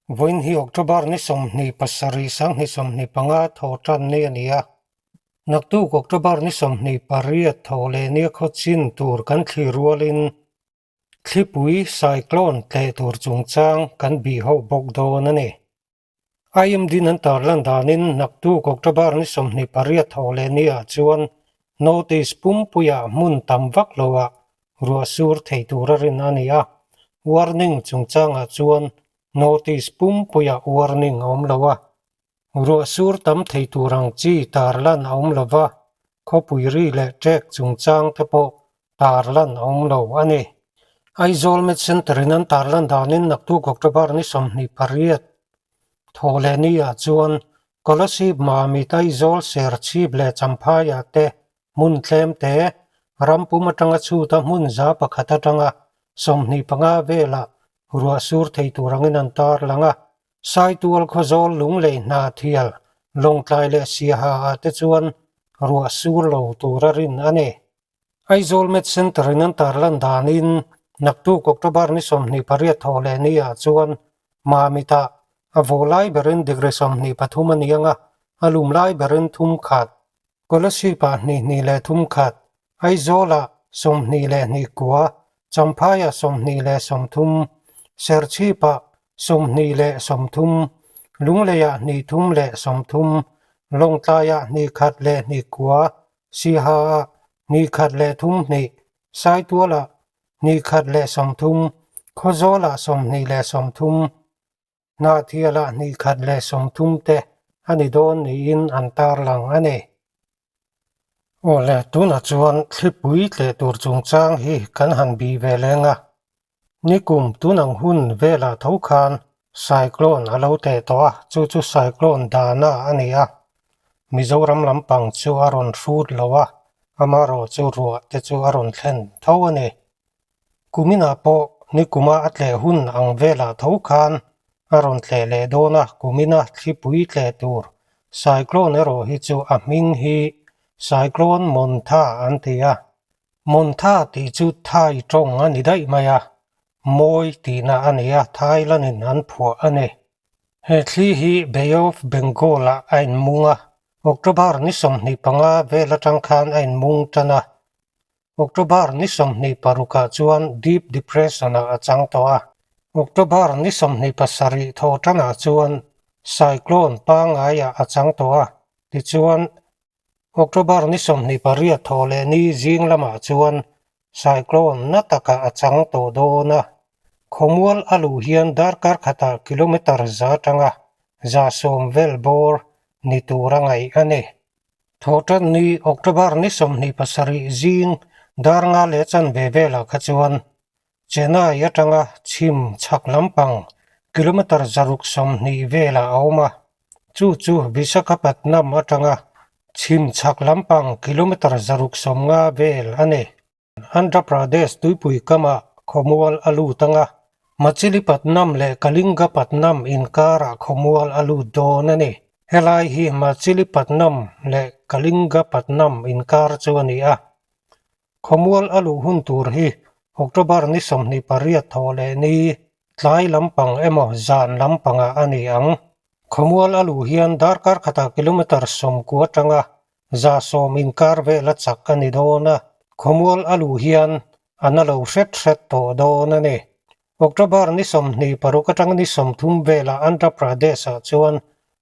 Vawiin hi October ni 27 2025 thaw tan ni a ni a. Naktuk October ni 28 thaw leh nia khaw chin tur kan thlir rualin thlipui cyclone tleh tur chungchang kan bih ho bawk dawn a ni. IMD-in an tarlan danin naktuk October ni 28 thaw leh niah chuan Notice pumpuiah hmun tam vak loah ruah sur thei tura rin a ni a, warning chungchangah chuan notice pumpuiah warning a awm lo a, ruah sur tam thei tur ang chi tarlan a awm lo va, khawpui ri leh ṭek chungchang te pawh tarlan a awm lo a ni. Aizawl Med Centre-in an tarlan danin naktuk October ni 28 thaw leh niah chuan Kolasib Mamit Aizawl Serchhip leh Champhaiah te Hmun tlem te, ram pum atanga chhuta hmun 100 atanga 25 velah ruah sur thei tur angin an tar lang a. Saitual Khawzawl Lunglei hna thial Lawngtlai leh Siaha ah te chuan ruah sur lo tur a rin a ni. Aizawl Med Centre in an tarlan danin naktuk October ni 28 thawh leh ni ah chuan Mamit-ah a vaw lai berin degree 23 a ni ang a, a lum lai berin thum khat. Kolasib-ah hnih hnih leh thum khat, Aizawl-ah 22, Champhai-ah 23, Serchhip-ah 23, Lunglei-ah hnih thum leh sawmthum, Lawngtlai-ah hnih khat leh hnih kua, Siaha-ah hnih khat leh thum hnih, Saitual-ah hnih khat leh sawmthum, Khawzawl-ah 23. Hnahthialah hnih khat leh sawmthum te a ni dawn niin an tarlang a ni. Awle, tunah chuan thlipui tleh tur chungchang hi kan han bih ve leng a. Nikum tunang hun velah tho khan cyclone a lo teh tawh a, chu chu cyclone dana a ni a. Mizoram lampang chu a rawn hrut lo a, amaherawh chu ruah te chu a rawn thlen tho a ni. Kuminah pawh nikuma a tleh hun ang velah tho khan a rawn tleh leh dawn a, kumina thlipui tleh tur cyclone erawh hi chu a hming hi Cyclone Montha an ti a. Montha tih chu Thai tawng a ni daih mai a, mawi tihna a ni a, Thailand-in an phuah a ni. He thli hi Bay of Bengal-ah a inmung a, October ni 25 vel atang khan a inmung tan a, October ni 26 ah chuan Deep Depression ah a chang tawh a. October ni 27 thaw tanah chuan Cyclone pangngai ah a chang tawh a. Tichuan, October ni 28 thaw leh ni zing lamah chuan Cyclone na takah a chang tawh dawn a. Khawmual a luh hian darkar khatah kilometre za tanga 110 vel bawr ni tur a ngaih a ni. Thawhṭanni October ni 27 zing dar nga leh chanve velah kha chuan Chennai atanga chhim chhak lampang kilometre 620 velah a awm a, chu chu Visakhapatnam atanga chhim chhak lampang kilometre 650 vel a ni. Andhra Pradesh tuipui kamah khawmual a lut ang a, Machilipatnam leh Kalingapatnam inkarah khawmual a lut dawn a ni. Helai hi Machilipatnam leh Kalingapatnam inkar chu a ni a. Khawmual a luh hun tur hi October ni 28 thawh leh ni tlai lampang emaw zan lampangah a ni ang. Khawmual a luh hian darkar khatah kilometre 90 atanga 110 inkar vel a chak a ni dawn a, khawmual a luh hian a na lo hret hret tawh dawn a ni. October ni 26 atang ni 30 velah Andhra Pradesh-ah chuan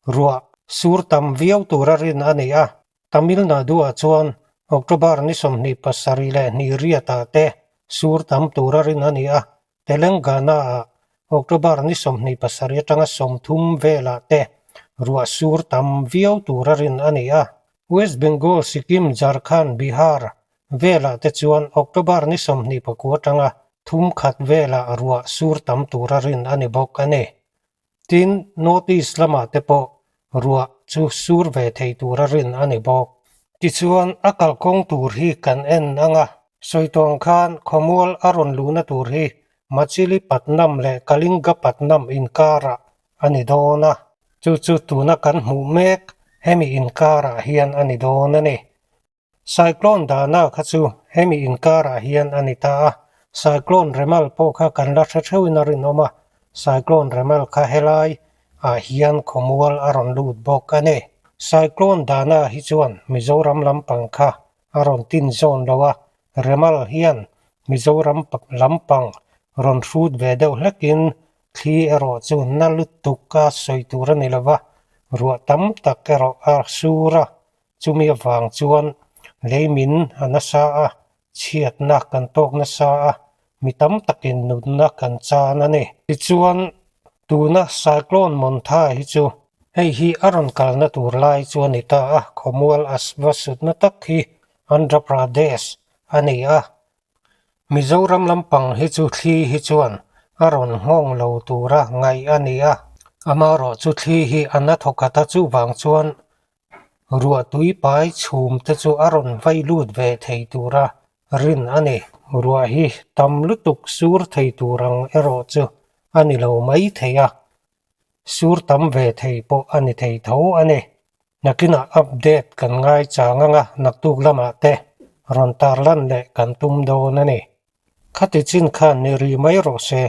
ruah sur tam viau tura rin a ni a, Tamil Nadu-ah chuan October ni 27 leh hnih riatah te sur tam tura rin a ni a, Telangana-ah October ni 27 atanga 30 velah te ruah sur tam viau tura rin a ni a. West Bengal, Sikkim, Jharkhand, Bihar velah te chuan October ni 29 atanga 31 velah ruah sur tam tura rin a ni bawk a ni. Tin, North East lamah te pawh ruah chu sur ve thei tura rin a ni bawk. Tichuan, a kalkawng tur hi kan en ang a. Sawitawng khan khawmual a rawn luhna tur hi Machilipatnam leh Kalingapatnam inkarah a ni dawn a. Chu chu tuna kan hmuh mek hemi inkarah hian a ni dawn a ni. Cyclone dana kha chu hemi inkarah hian a ni ta a, Cyclone Remal pawh kha kan la hre theuhin a rinawm a. Cyclone Remal kha helai ah hian khawmual a rawn lut bawk a ni. Cyclone Dana hi chuan Mizoram lampang kha a rawn tin zawn lo a, Remal hian Mizoram lampang rawn hrut ve deuh hlekin thli erawh chu na lutuk a sawi tur a ni lo va, ruah tam tak erawh a sur a, chumi avang chuan leimin a nasa a, chhiatna kan tawk nasa a, mi tam takin nunna kan chan a ni. Tichuan, tuna Cyclone Montha hi chu hei hi a rawn kalna tur lai chu a ni ta a, khawmual a va sutna tak hi Andhra Pradesh a ni a. Mizoram lampang hi chu thli hi chuan a rawn nghawng lo tura ngaih a ni a, amaherawh chu thli hi a na thawkhat a, chuvang chuan Ruah tui pai chhum te chu a rawn vai lut ve thei tura rin a ni. Ruah hi tam lutuk sur thei tur ang erawh chu a ni lo mai thei a, sur tam ve thei pawh a ni thei tho a ni. Nakinah update kan ngai chang anga naktuk lamah te rawn tarlan leh kan tum dawn a ni. Khati chin khan ni ri mai rawh se.